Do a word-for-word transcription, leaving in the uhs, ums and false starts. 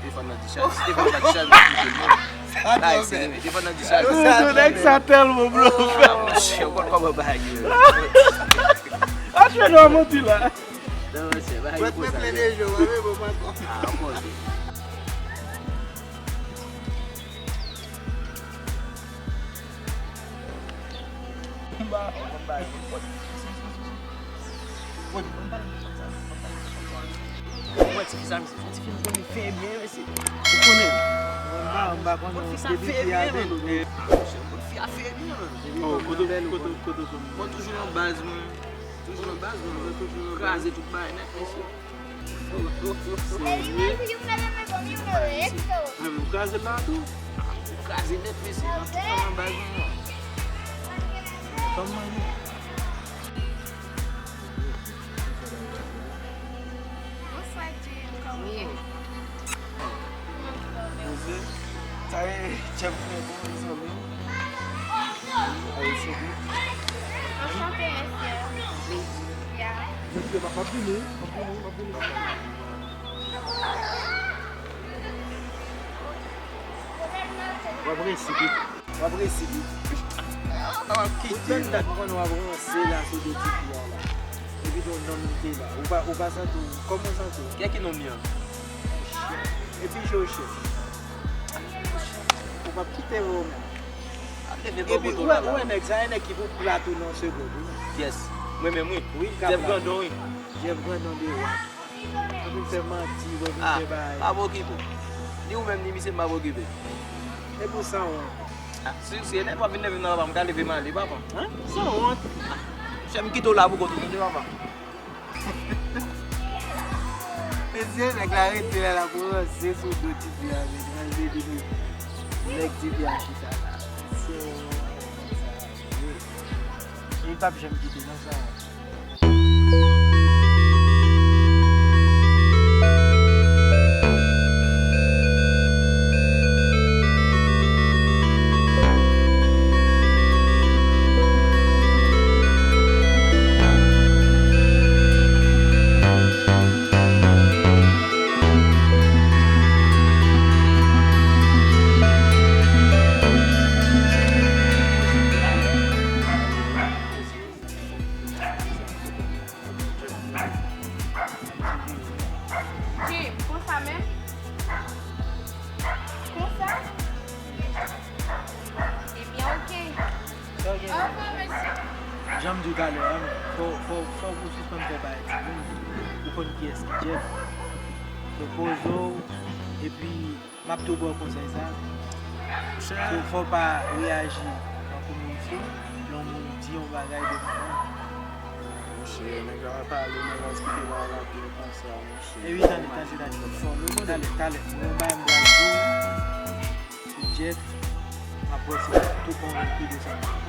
Stefan nan dichaj. Stefan pa dichaj, mwen kite l, non. Bagay serye, Stefan nan dichaj. Yo, nèg sa tèlman blofè. Yo konn kòman bagay yo ye. Atchè, nou a manti la. Non, monchè, bagay yo konsa. Mwen plen de jou, mwen, mwen, mwen, mwen. Ah, monchè. Mwen ti fi sa, misye, ti fi m konnen fè byen, mesye. Ou konnen? Mwen pa, mwen pa konnen. Ti fi sa fè byen, man. Ti fi a fè byen, man. Oh, kote, kote, kote, kote? Mwen toujou nan baz mwen. Toujou nan baz mwen. Toujou nan baz. Kraze tout bagay nèt, mesye. Serye? Mwen kraze la tou. Kraze nèt, mesye. Nan tout tan nan baz mwen. Kòman nou? Bonswa, Jim. Kòman w ye? Poze. Sa e Jeff Clinton, mezanmi. Ayisyen. Anchante, mesye. Ya. Mesye, m ap vini, m ap vini, m ap vini. W ap resi, w ap resi. W ap kite. Pou tèl dat mwen w ap ranse la sou de tifi a la. Epi ton nonm te la. Ou pa, ou pa santi w, kòman w santi w? Kè ki nonm li an? Epi Jochè. Ou p ap kite vre w menm. Ap leve bò kote w la. Epi ou wè nèg sa, e nèg ki pou plat ou nan segonn, wi. Yes. Mwen menm, wi. Wi, Jeff Grandon, wi. Jeff Grandon de wa. Ou vin fè manti, ou vin fè bagay. Ah, pa okipe w. Ni ou menm, ni misye, m pa okipe. E pou sanwont. Ah, si, si e nèg w ap vin nève m nan, papa, m ka leve m ale, papa. Hein? Sanwont. Ah, chè, m kite w la pou kont ou, tande, papa. Mesye, nèg la rete la, l ap ranse sou do tifi a, men ranse li, men nèg tifi a chita la. Mesye, sa, wi. E li p ap janm kite, non, sa. Jan m di w talè a, fò, fò, fò w sispann fè bagay timoun. Ou konn kiyès ki Jeff. So, poze w, epi m ap tou ba w konsèy sa. So, fò w pa reyaji tankou moun fou lè yon moun di yon bagay devan fanmi. Monchè, nèg la pale, nèg la eksplike bagay la byen konsa, monchè. Epi tande, tande, tande. Talè, talè, talè. Mwen yon bagay m pral di w. Jeff, m ap wè si w ap tou konvenki de sa.